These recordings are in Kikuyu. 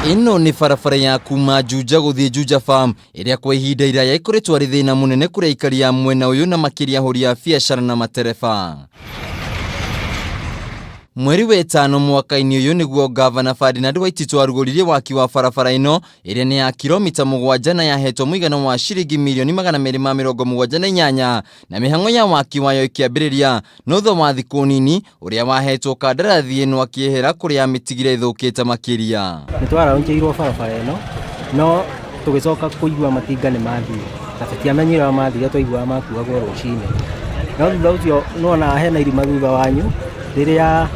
Ĩno nĩ barabara ya kuma Juja gũthiĩ Juja Farm ĩrĩa kwa ihinda iraya ĩkoretwo arĩ thĩna mũnene kũrĩ aikari a mwena ũyũ na makĩria ahũri a biacara na matereba. Mweri wetano mwaka-inĩ ũyũ nĩguo Gavana Ferdinand Waititu arugũririe waki wa barabara ĩno ĩrĩa nĩ ya kilomita 7 na yahetwo mũigana wa ciringi mirioni 278 na mĩhang'o ya waki wayo ĩkĩambĩrĩria no thutha wa thikũ nini ũrĩa wahetwo kandarathi ĩno akĩehera kũrĩa amĩtigire ĩthũkĩte makĩria. Nĩ twaraũnjĩirwo barabara ĩno no tũgĩcoka kũigua matinga nĩ mathiĩ na tũtiamenyire ũrĩa mathire, twaiguaga makuagwo rũcinĩ. No thutha ũcio nĩwonaga hena irima thutha wanyu rĩrĩa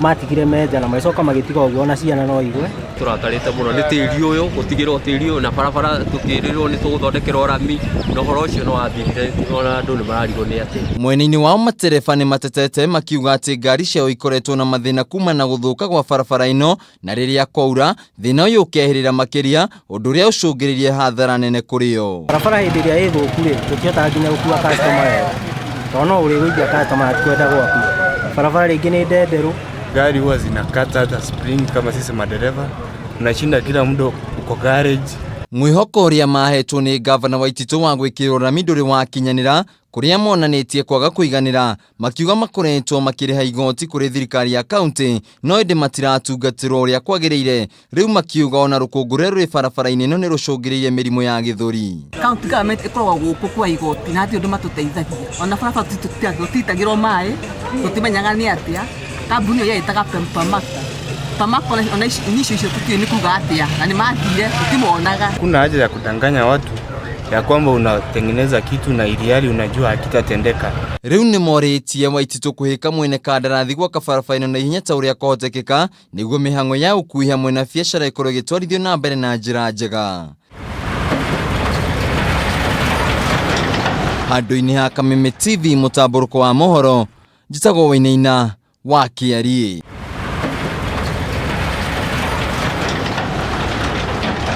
matigire menja na magĩcoka magĩtiga ũguo ona ciana no igwe. Tũrakarĩte mũno nĩ tĩri ũyũ, gũtigĩrwo tĩri ũyũ na barabara tũkĩrĩrwo nĩ tũgũthondekerwo rami na ũhoro ũcio nĩ wathirire ona andũ nĩ mararigwo nĩ atĩ. Mwena-inĩ wao matereba nĩ matetete makiuga atĩ ngari ciao ikoretwo na mathĩna kumana na gũthũka gwa barabara ĩno na rĩrĩa kwaura thĩna ũyũ ũkehĩrĩra makĩria ũndũ ũrĩa ũcũngĩrĩirie hathara nene kũrĩ o. Barabara hĩndĩ ĩrĩa ĩ thũku rĩ, tũtihotaga nginya gũkua customer wega tondũ no ũrĩgũithia customer na ti kwenda gwaku. Barabara rĩngĩ nĩ ndenderũ. Gari huwa zinakata hata spring kama sisi madereva unashinda kila muda uko garage. Mwĩhoko ũrĩa mahetwo nĩ Gavana Waititũ wa gwĩkĩrĩrwo rami ndũrĩ wakinyanĩra kũrĩa monanĩtie kwaga kũiganĩra makiuga makoretwo makĩrĩha igoti kũrĩ thirikari ya kaunti no ĩndĩ matiratungatĩrwo ũrĩa kwagĩrĩire rĩu makiuga ona rũkũngũ rũrĩa rwĩ barabara-inĩ ĩno nĩ rũcũngĩrĩirie mĩrimũ ya gĩthũri. County government ĩkoragwo gũkũ kwa igoti na hatirĩ ũndũ matũteithagia ona barabara tũtitagĩrwo maĩ tũtimenyaga nĩ atĩa kambuni ĩyo yetaga Pamako Pamako ona icio icio tũtiũĩ nĩ kuga atĩa na nĩ mathire tũtimonaga. Kuna haja ya kudanganya watu ya kwamba unatengeneza kitu na iliali unajua hakitatendeka. Rĩu nĩ morĩtie Waititũ kũhĩka mwene kandarathi gwaka barabara ĩno na ihenya ta ũrĩa kũhotekeka nĩguo mĩhang'o ya ũkuui hamwe na biacara ĩkorwo ĩgĩtwarithio na mbere na njĩra njega. Handũ-inĩ ha Kameme TV mũtambũrũko wa mohoro, njĩtagwo Wainaina wa Kĩariĩ.